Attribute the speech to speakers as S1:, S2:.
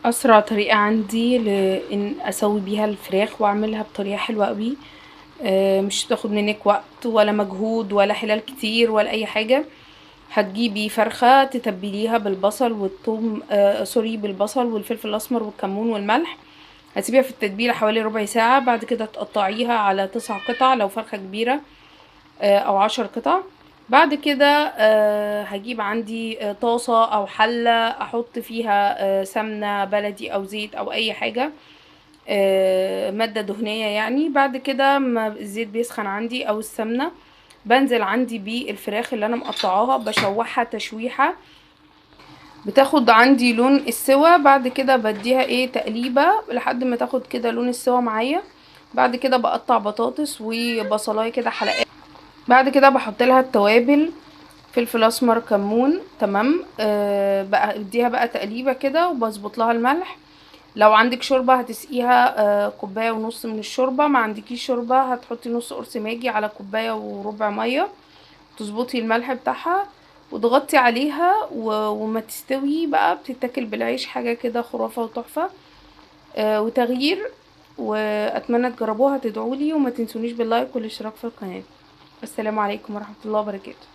S1: اسرع طريقه عندي لان اسوي بيها الفراخ واعملها بطريقة حلوة قوي، مش تاخد منك وقت ولا مجهود ولا حلال كتير ولا اي حاجة. هتجيبي فرخة تتبليها بالبصل والثوم، sorry، بالبصل والفلفل الاسمر والكمون والملح. هتسيبيها في التتبيله حوالي ربع ساعة. بعد كده تقطعيها على 9 قطع لو فرخة كبيرة، او 10 قطع. بعد كده هجيب عندي طاسه او حله احط فيها سمنه بلدي او زيت او اي حاجة، مادة دهنية يعني. بعد كده ما الزيت بيسخن عندي او السمنة، بنزل عندي بالفراخ اللي انا مقطعاها، بشوحها تشويحه بتاخد عندي لون السوا. بعد كده بديها تقليبه لحد ما تاخد كده لون السوا معايا. بعد كده بقطع بطاطس وبصلايه كده حلقات. بعد كده بحط لها التوابل، فلفل اسمر، كمون، تمام. بقى اديها بقى تقليبه كده وبظبط لها الملح. لو عندك شوربة هتسقيها كوباية ونص من الشوربة، ما عندكيش شوربة هتحطي نص قرص ماجي على كوباية وربع مية، تظبطي الملح بتاعها وتغطي عليها وما تستوي بقى بتتاكل بالعيش، حاجة كده خرافه وتحفه، وتغيير. واتمنى تجربوها، تدعولي، وما تنسونيش باللايك والاشتراك في القناة. السلام عليكم ورحمة الله وبركاته.